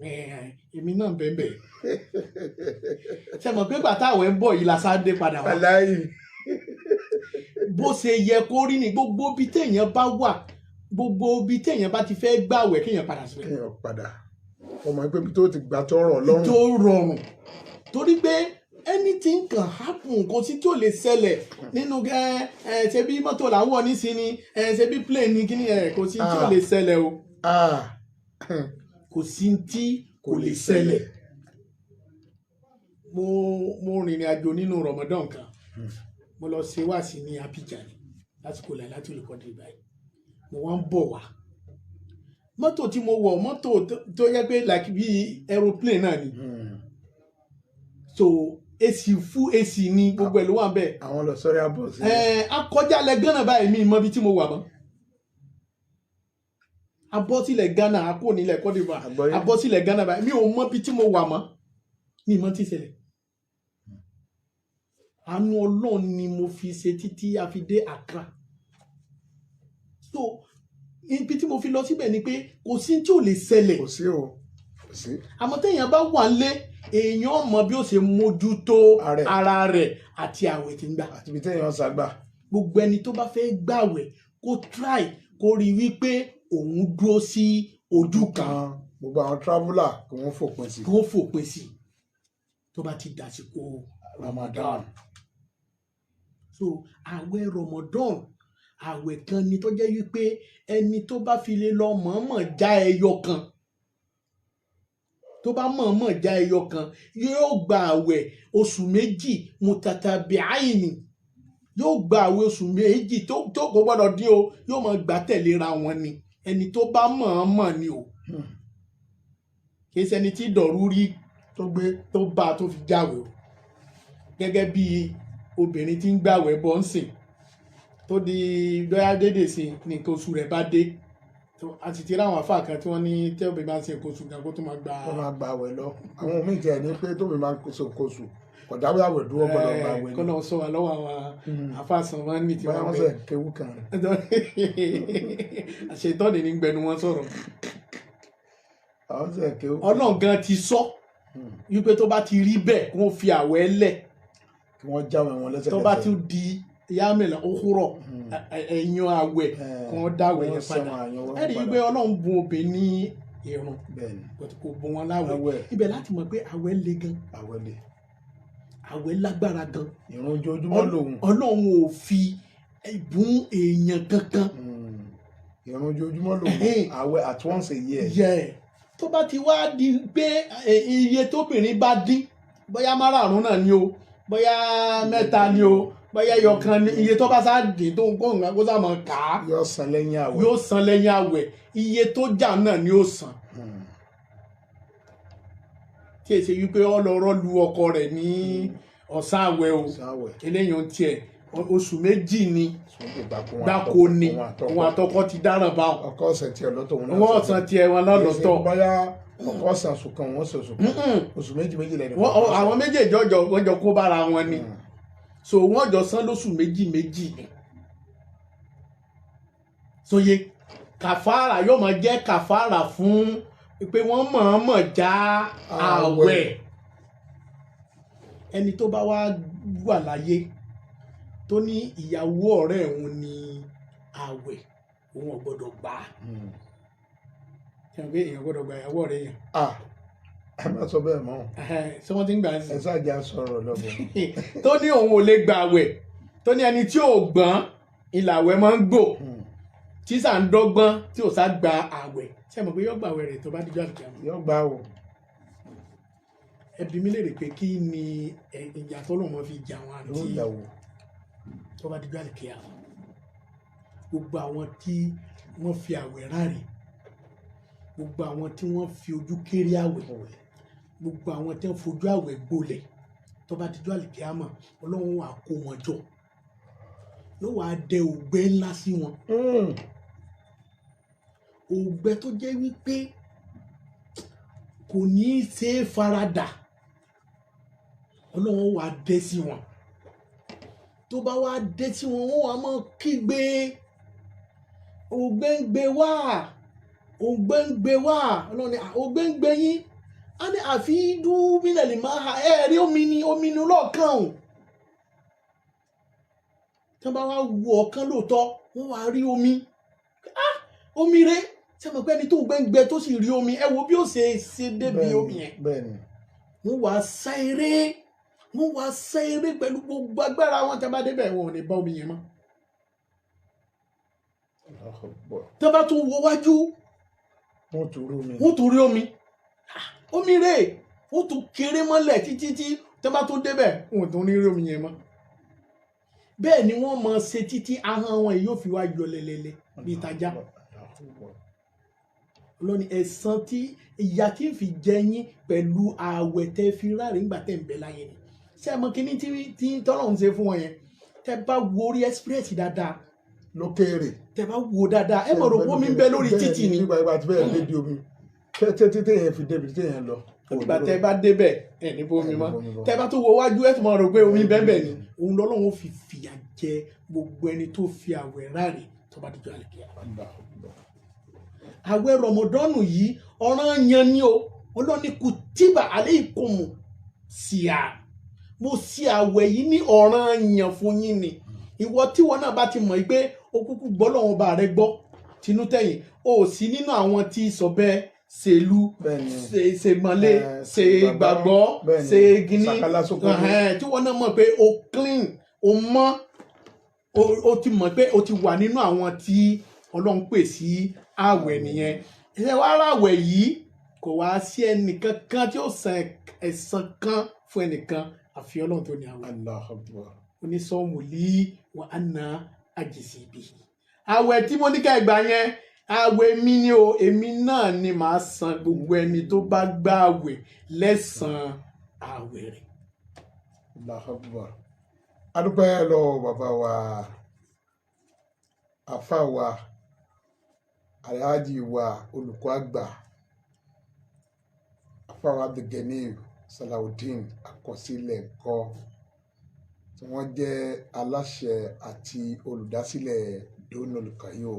Èmi náà bẹ́ẹ̀ bẹ́ẹ̀. Ṣe mọ̀ pé gbàtà àwẹ̀ ń bọ̀ yìí la sáde padà wá? Aláì. Bó ṣe yẹ kó rí ni. Gbogbo ibi téèyàn bá wà, gbogbo ibi téèyàn bá ti fẹ́ gbàwẹ̀, kéèyàn padà síbẹ̀. Kéèyàn padà. Ọmọ pé tó ti gbà tọrọ lọ́rùn. Tó rọrùn, torí pé anything can happen. Kò sí tí ò lè ṣẹlẹ̀ nínú ẹ ẹ ṣe bí mọ́tò là ń wọ̀ nísìnyí, ẹ ṣe bí plane ní kíní ẹ, kò sí tí ò lè ṣẹlẹ̀ o. Kò sí tí kò lè ṣẹlẹ̀. Mo rìnrìn àjò nínú Ramadan kan. Mo lọ ṣe wáàsí ní Abidjan ni lásìkò Lailatul Qadr báyìí. Mo wá ń bọ̀ wá, mọ́tò tí mo wọ̀, mọ́tò tó yẹ pé like bí aeroplane náà ni. So AC, full AC ni, gbogbo ẹ̀ ló wà bẹ́ẹ̀. Àwọn lọ sọ́rí àbọ̀ sí. Ẹ̀ akọjá lẹ Ghana báyìí, mi mọ ibi tí mo wà mọ́. Abọ́ sílẹ̀ Ghana, a kúrò nílẹ̀ Cote d'Ivoire. Àgbọ́yé. Abọ́ sílẹ̀ Ghana báyìí, mi ò mọ ibi tí mo wà mọ́, mi mọ tí ṣẹlẹ̀. Àánú Ọlọ́run ni mo fi ṣe títí a fi dé Accra. So ibi tí mo fi lọ síbẹ̀ ni pé kò sí tí ò lè ṣẹlẹ̀. Kò sí o, kò sí. Àmọ́ téèyàn bá wà nílé, èèyàn mọ bí ó ṣe mójútó Ara ẹ̀. ara rẹ̀ àti àwẹ̀ tí ń gbà. Àti ibi téèyàn ságbà. Gbogbo ẹni tó bá fẹ́ gbàwẹ̀, kó try kó rí i wípé òun dúró sí ojú kan. Kan gbogbo àwọn traveller, kí wọ́n fòpin sí. Kó fòpin sí tó bá ti dàsìkò Ramadan. So àwẹ̀ Ramadan, àwẹ̀ kan ni tó jẹ́ wípé ẹni tó bá fi lè lọ mọ̀ọ́mọ̀ já ẹyọ kan, Tó bá mọ̀ọ́mọ̀ já ẹyọ kan, yóò gba àwẹ̀ oṣù 2 mutatabi'aini, yóò gba àwẹ̀ oṣù 2 tó kò gbọ́dọ̀ dín o, yóò máa gbà tẹ̀léra wọn ni. Ẹni tó bá mọ̀ọ́mọ̀ ni o, kì í ṣẹni tí dọ̀rú rí tó gbé tó bá a tó fi jáwé o. Gẹ́gẹ́ bí obìnrin tí ń gbàwẹ̀ bọ́ ń sìn tó di dọ́yà dédè sí ní nǹkan oṣù rẹ̀ bá dé, a sì ti ráwọn àfáà kan tí wọ́n ní tẹ́ọ̀bì máa ń ṣe nǹkan oṣù gan kó tó máa gba. Wọ́n máa gba àwẹ̀ lọ. Àwọn míì tiẹ̀ ní pé tóbi máa ń ṣe nǹkan oṣù kò dáwọ́ àwẹ̀ dúró, gbọ́dọ̀ gba àwẹ̀ ni. Kọ́ lọ́wọ́ sọ wà lọ́wọ́ àwọn àfáà sàn wọ́n ní báyọ̀ tiwọn wọ́n bẹ́ẹ̀. sẹ̀ kéwú kan. Àṣetọ́ni ní gbẹnu wọn sọ̀rọ̀. Àwọn sẹ̀ kéwú kan. Ọlọ́run gan ti sọ wípé tó bá ti rí bẹ́ẹ̀, kó fi àwẹ̀ lẹ̀, kí wọ́n jáwé wọn lẹ́sẹ̀kẹsẹ̀. Tó bá tún di yámẹ̀lá òkúrọ̀ ẹ̀yàn àwẹ̀ kan dáwẹ̀ yẹn padà. Ẹ rí i pé Ọlọ́run bùn obìnrin ní irun, bẹ́ẹ̀ni but kò bùn wọn láwẹ̀. Àwẹ̀. Ibẹ̀ láti mọ̀ pé àwẹ̀ le gan. Àwẹ̀ le. Àwẹ̀ lágbára gan. Ìrun ojoojúmọ́ lòun. Ọlọ́run ò fi bùn èèyàn kankan. Ìrun ojoojúmọ́ lòun. Àwẹ̀ at once a year. Yẹ tó bá ti wá di pé iye tóbìnrin bá dín, bóyá márààrún náà ni o, bóyá 3 ni o, bóyá ẹyọkan ni, iye tó bá sá dín tó ń kó nǹkan kó sá mọ̀ ká, yóò san lẹ́yìn àwẹ̀. Yóò san lẹ́yìn àwẹ̀. Iye tó jà náà ni ó san, tí èsì wípé ọlọ́rọ́ lu ọkọ rẹ̀ ní ọ̀sán àwẹ̀ o. San àwẹ̀. Eléyìí ń tiẹ̀ oṣù 2 ni gbáko ni òun àtọkọ ti dáràn báwọn. Ọkọ ọ̀sẹ̀ tiẹ̀ lọ́tọ̀, òun náà. Wọ́n san tiẹ̀ wọn lọ́dọ̀tọ̀. Bóyá ọkọ ọ̀sán oṣù kan, wọ́n sọ oṣù kan, oṣù 2 méjì lẹ́nu. Àwọn méjèèjì ọjọ́ wọ́n jọ kó bára wọn ni, so wọ́n jọ san lóṣù 2 méjì ni. Sóye kàfàrà yóò máa jẹ́ kàfàrà fún pé wọ́n mọ̀ọ́mọ̀ já àwẹ̀. Ẹni tó bá wá wà láyé tó ní ìyàwó ọ̀rẹ́ òun ní àwẹ̀, òun ò gbọ́dọ̀ gbà á. Ṣé pé èèyàn gbọ́dọ̀ gba ìyàwó ọ̀rẹ́ yẹn? Ah, ẹ má sọ bẹ́ẹ̀ mọ́. Ṣé wọ́n ti ń gbà á sí? Ẹ ṣáàjà sọ̀rọ̀ lọ́bọ̀. Tó ní òun ò lè gbà àwẹ̀, tó ní ẹni tí ò gbọ́n ìlàwẹ̀ máa ń gbò, tí sà ń dọ́gbọ́n tí ò sá gba àwẹ̀, ṣé ẹ mọ̀ pé yóò gba àwẹ̀ rẹ̀ tó bá dijọ́ àlùkìyámà? Yóò gbà o. Ẹ bi mí léèrè pé kí ni ìyà tó lòun máa fi jẹ àwọn Irú àǹtí ìyàwó. tó bá dijọ́ àlùkìyámà, gbogbo àwọn tí wọ́n fi àwẹ̀ ráre, gbogbo àwọn tí wọ́n fi ojú kéré àwẹ̀, gbogbo àwọn tí wọ́n fojú àwẹ̀ gbolẹ̀, tó bá dijọ́ àlùkìyámà, Ọlọ́run wà kó wọn jọ, yóò wá dẹ ògbẹ́ ńlá sí wọn, ògbẹ́ tó jẹ́ wípé kò ní í ṣe é faradà. Ọlọ́run wà dé sí wọn. Tó bá wá dé sí wọn, wọ́n wá máa kígbe, ògbẹ́ ń gbé wá, ògbẹ́ ń gbé wá. Ọlọ́run ní, ògbẹ́ ń gbé yín á ní àfi dúmílẹ̀ lè máa ha ẹ rí omi ni, omi ni lọ́ọ̀kan o. Tí wọ́n bá wá wo ọ̀kan lóòótọ́, wọ́n wá rí omi. Ah, omi rẹ̀! Ṣé mo pẹ́ ni tó gbẹ́ngbẹ́ tó sì rí omi, ẹ wo bí ó ṣe ṣe débi omi yẹn. Bẹ́ẹ̀ni. Wọ́n wá sá eré, wọ́n wá sá eré pẹ̀lú gbogbo agbára wọn. Tí wọ́n bá débẹ̀, wọn ò ní bá omi yẹn mọ́. Tí wọ́n bá tún wo wájú, wọ́n tún rí omi. Wọ́n tún rí omi. Ah, omi rẹ̀! Wọ́n tún kéré mọ́lẹ̀ títí tí wọ́n bá tún débẹ̀, wọn ò tún ní rí omi yẹn mọ́. Bẹ́ẹ̀ ni wọ́n máa ṣe títí ahọ́n wọn yóò fi wá yọ lẹ́lẹ́lẹ́ bíi tajà. Lọ́ni ẹ̀san tí ìyà tí ń fi jẹ yín pẹ̀lú ààwẹ̀ tẹ́ fi ráre nígbà tẹ́ ń bẹ láyé ni. Ṣé ẹ mọ kíní tí tọ́lọ́run ṣe fún wọn yẹn? Tẹ́ bá wo orí express dáadáa, lókèrè. Tẹ́ bá wo dáadáa, ẹ mọ̀ rò pé omi ń bẹ lórí títì ni. Nígbà ìgbà tí bẹ́ẹ̀ débi omi tẹ́tẹ́ téèyàn fi débi téèyàn lọ. Ìgbà tẹ́ bá débẹ̀, ẹ̀ ní bómi mọ́. Tẹ́ bá tún wo wájú, ẹ̀ tún mọ̀ rò pé omi bẹ́ẹ̀ bẹ́ẹ̀ ni. Òun lọ́lọ́run fi fìyà jẹ gbogbo ẹni tó fi àwẹ̀ ráre tó bá dijọ́ àlùkìyámà. Àwẹ̀ rọmọdọ́nù yìí, ọ̀ràn yan ni o. Ọlọ́ni kùtìbà alaykum síà, mo sí àwẹ̀ yìí ní ọ̀ràn yan fún yín ni. Ìwọ tíwọ náà bá ti mọ̀ pé o kúkú gbọ́ lọ́wọ́ bá rẹ gbọ́ tinú tẹ̀yìn, o ò sí nínú àwọn tí sọ bẹ́ẹ̀ ṣèlú, ṣèmọ̀lé, ṣe gbàgbọ́, ṣe gíní, tíwọ náà mọ̀ pé o clean, o mọ́, o ti mọ̀ pé o ti wà nínú àwọn tí Ọlọ́run pè sí àwẹ̀ nìyẹn. Ẹ wá ráwẹ̀ yìí, Kò wá sí ẹnìkan kan tí ó san ẹ̀san kan fún ẹnìkan àfi Ọlọ́run tó ní àwẹ̀. Allahu Akbar. Onísọ́ọ̀mù lí wà á na àjèsí ibi. Àwẹ̀ tí mo ní ká ẹ gbà yẹn, àwẹ̀ mi ni o, èmi náà ni màá san gbogbo ẹni tó bá gbà àwẹ̀ lẹ́san àwẹ̀ rẹ̀. Allahu Akbar. Adúpẹ́ lọ́wọ́ bàbá wa, àfà wa, alhaji wa, olùkọ́ àgbà, àfà wa Abdulganiyu Salawudeen Àkọsílẹ̀ ńkọ́, tí wọ́n jẹ́ aláṣẹ àti olùdásílẹ̀ Donald Kayo.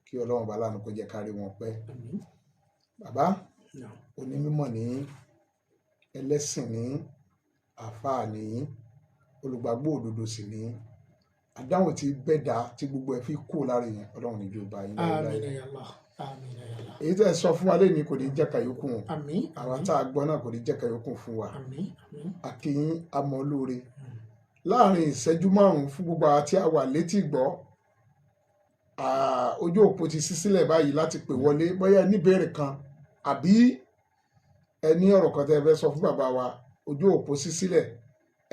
Kí Ọlọ́run bá láàánú kó jẹ́ ká rí wọn pẹ́. Àmín. Bàbá, Naam. onímọ̀ ní, ẹlẹ́sìn ní, àfáà ní, olùgbàgbọ́ òdodo sì ní. Àdáhùn tí bẹ́ẹ̀dá tí gbogbo ẹ̀ fi kú lára yẹn, Ọlọ́run ní jọba yín láéláé. Àmín ya Allah. Àmín ya Allah. Èyí tẹ́ ẹ sọ fún wa lẹ́ni kò ní jẹ́ kàyókù wọn. Àmín. Àwa tá a gbọ́ náà kò ní jẹ́ kàyókù fún wa. Àmín. Àmín. Akínyín amọ̀lóore. Láàrin ìṣẹ́jú 5 fún gbogbo àwa tí a wà létí gbọ́, ojú òpó ti ṣí sílẹ̀ báyìí láti pè wọlé, bóyá ẹ ní ìbéèrè kan àbí ẹ ní ọ̀rọ̀ kan tẹ́ ẹ fẹ́ sọ fún bàbá wa. Ojú òpó ṣí sílẹ̀,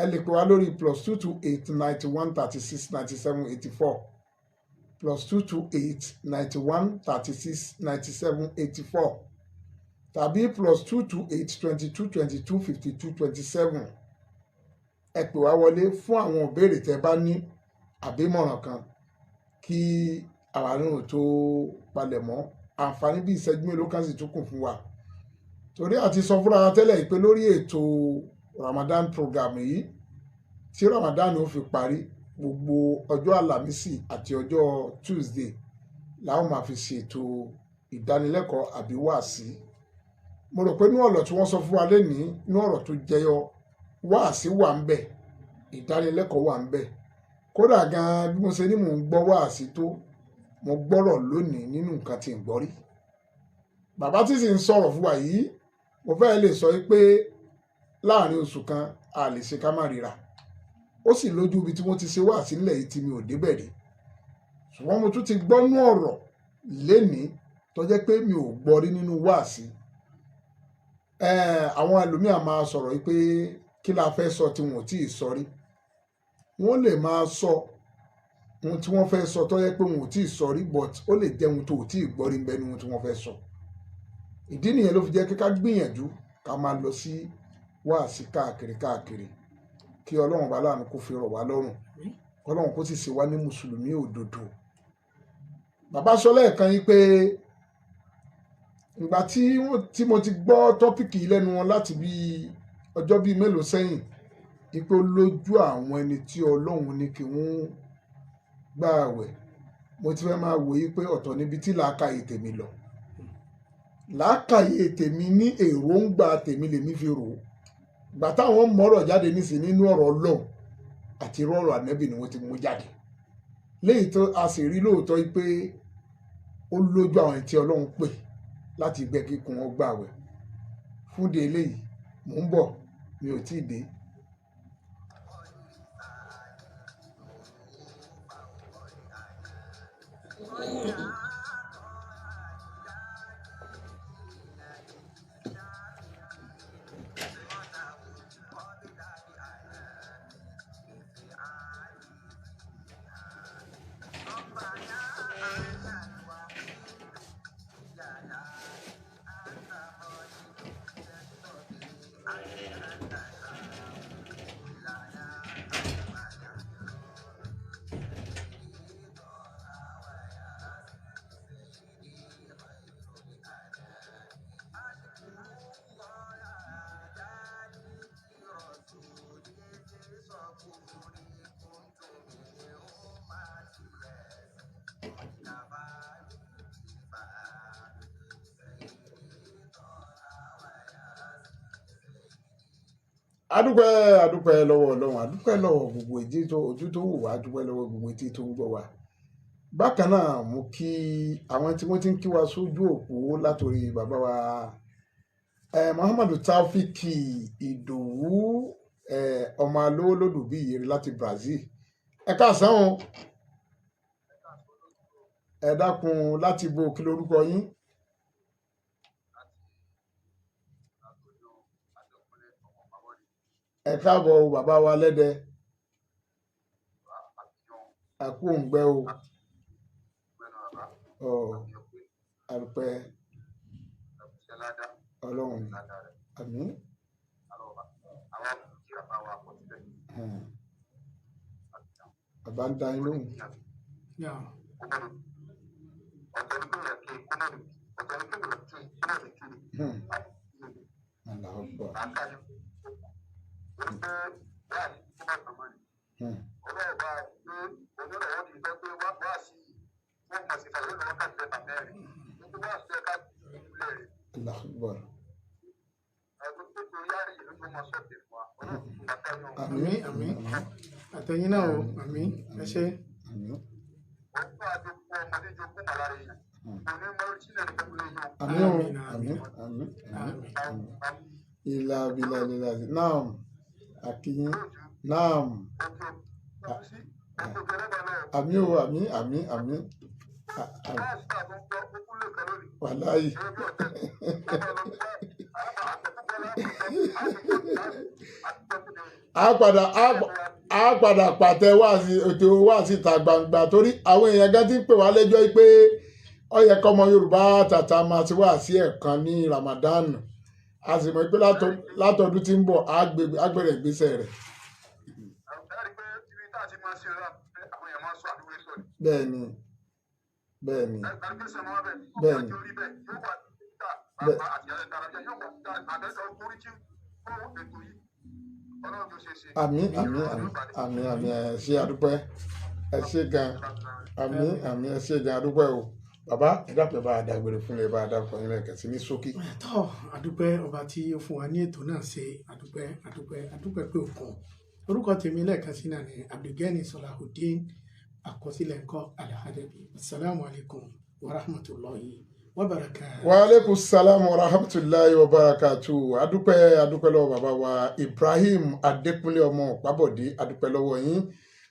ẹ lè pè wá lórí +228 91 36 97 84, +228 91 36 97 84, tàbí +228 22 22 52 27. Ẹ pè wá wọlé fún àwọn ìbéèrè tẹ́ bá ní àbí ìmọ̀ràn kan kí àwa náà tó palẹ̀ mọ́. Àǹfààní bí ìṣẹ́jú mélòó kan sì tún kù fún wa, torí àti sọ fúnra wa tẹ́lẹ̀ pé lórí ètò Ramadan program yìí tí Ramadan ó fi parí, gbogbo ọjọ́ Àlàmísì àti ọjọ́ Tuesday làwọn máa fi ṣètò ìdánilẹ́kọ̀ọ́ àbí wáàsí. Mo rò pé ní ọ̀rọ̀ tí wọ́n sọ fún wa lénìí, ní ọ̀rọ̀ tó jẹyọ, wáàsí wà ń bẹ̀, ìdánilẹ́kọ̀ọ́ wà ń bẹ̀. Kódà gan-an bí mo ṣe ní mò ń gbọ́ wáàsí tó, mo gbọ́rọ̀ lónìí nínú nǹkan tí ń gbọ́ rí. Bàbá tí sì ń sọ̀rọ̀ fún wa yìí, mo fẹ́ lè sọ pé láàrin oṣù kan a lè ṣe ká má ríra. Ó sì lójú ibi tí wọ́n ti ṣe wáàsí nílẹ̀ yìí tí mi ò débẹ̀ rí. Ṣùgbọ́n mo tún ti gbọ́ nú ọ̀rọ̀ lénìí tó jẹ́ pé mi ò gbọ́ rí nínú wáàsí. Àwọn ẹlòmíà máa sọ̀rọ̀ yìí pé kí la fẹ́ sọ tí wọn ò tí ì sọ rí. Wọ́n lè máa sọ ohun tí wọ́n fẹ́ sọ tó jẹ́ pé wọn ò tí ì sọ rí, but ó lè jẹ́ ohun tó ò tí ì gbọ́ rí ń bẹ ní ohun tí wọ́n fẹ́ sọ. Ìdí nìyẹn ló fi jẹ́ kí ká gbìyànjú ká máa lọ sí wáàsí káàkiri káàkiri, kí Ọlọ́run bá láàánú kó fi rọ̀ wá lọ́rùn, Ọlọ́run kó sì ṣe wá ní mùsùlùmí òdodo. Bàbá sọ lẹ́ẹ̀kan yìí pé ìgbà tí mo ti gbọ́ tọ́pìkì yìí lẹ́nu wọn láti bí ọjọ́ bíi mélòó sẹ́yìn, ipò lójú àwọn ẹni tí Ọlọ́run ní kí wọ́n gbà àwẹ̀, mo ti fẹ́ máa wòye pé ọ̀tọ̀ níbi tí làákàyè tèmi lọ. Làákàyè tèmi ní èròǹgbà tèmi lèmi fi rò ó. Ìgbà táwọn mọ̀rọ̀ jáde nísìnyí nínú ọ̀rọ̀ Ọlọ́run àti irú ọ̀rọ̀ Ànábì ni wọ́n ti mú jáde. Léyìí tó a sì rí lóòótọ́ pé ó lójú àwọn ẹni tí Ọlọ́run pè láti gbẹ́ kíkún wọn gbà àwẹ̀. Fún de eléyìí, mò ń bọ̀, mi ò tí ì dé. Adúpẹ́, adúpẹ́ lọ́wọ́ Ọlọ́run, adúpẹ́ lọ́wọ́ gbogbo etí tó ojú tó wù wá, adúpẹ́ lọ́wọ́ gbogbo etí tó ń gbọ́ wa. Bákan náà mo kí àwọn tí wọ́n ti ń kí wa sójú òpó látòrí bàbá wa Muhammadu Taofiki Ìdòwú, ọmọ alówó lòdù bí ìyèrè láti Brazil. Ẹ káàsán o. Ẹ dákun, láti bo, kí lorúkọ yín? Ẹ káàbọ̀ o bàbá wa lẹ́dẹ. Àkú òǹgbẹ o. Ọ àrùpẹ́ Ọlọ́run ni. Àmín. Hmm. Bàbá ń dá yín lóhùn. Yeah. Hmm. Allahu Akbar. Hmm. Allahu Akbar. Àmín, àmín. Àtẹ̀yìn náà o, àmín. Ẹ ṣé. Àmín. Àmín, Àmín o. àmín, Àmín. Àmín. Àmín. àmín. Àmín. Ìlà bìlà ìlà naam. Àkìyín. Naam. Àmín o. Àmín. Àmín. Àmín. Wàláyì. A padà a padà pàtẹ wá sí ètò wá síta gbangba torí àwọn èèyàn gan ti ń pè wá lẹ́jọ́ yìí pé ó yẹ kọ́mọ Yorùbá tàtà máa ti wá sí ẹ̀kan ní Ramadan, a sì mọ̀ pé látọdún tí ń bọ̀ á gbẹ̀rẹ̀ ìgbésẹ̀ rẹ̀. Bẹ́ẹ̀ ni, bẹ́ẹ̀ ni, bẹ́ẹ̀ ni, bẹ́ẹ̀. Àmín, àmín, àmín, àmín, àmín. Ẹ ṣé, àdúpẹ́. Ẹ ṣé gan. Àmín, àmín. Ẹ ṣé gan, àdúpẹ́ o. Bàbá, ẹ dákun, ẹ bá a dágbére fún ẹ, bá a dákun yín lẹ́ẹ̀kan sí ní ṣókí. Tọ́ àdúpẹ́ ọba tí ó fún wa ní ètò náà ṣe, àdúpẹ́, àdúpẹ́, àdúpẹ́ pé òkun. Orúkọ tèmi lẹ́ẹ̀kan sí náà ni Abdulgani Salahudeen, àkọsílẹ̀ ńkọ́ Alhadabi. Asalaamu alaykum wa rahmatulahi wa barakatuh. Wa aleykum salam wa rahmatulahi wa barakatu. Adúpẹ́, adúpẹ́ lọ́wọ́ bàbá wa Ibrahim Adékúnlé ọmọ Ọ̀pábọ̀dé, adúpẹ́ lọ́wọ́ yín.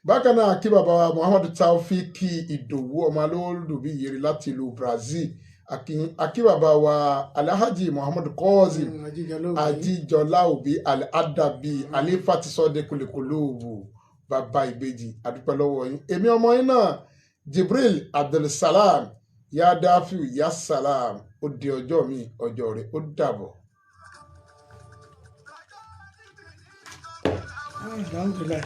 Bákan náà kí bàbá wa Muhammadu Taofiki Ìdòwú ọmọ alóòlùbí yèrè láti ìlú Brazil. Akí bàbá wa Alhaji Muhammadu Kọ́ọ̀zìm Ajíjọlá Òbí Al-Adabi Alifatisọ́dẹ Kòlèkòlóòbù bàbá ìbejì, adúpẹ́ lọ́wọ́ yín. Èmi ọmọ yín náà Jibril Abdulsalam ya Dafiu ya Salam, ó di ọjọ́ mi, ọjọ́ rẹ̀, ó dàbọ̀. Alhamdulilayi.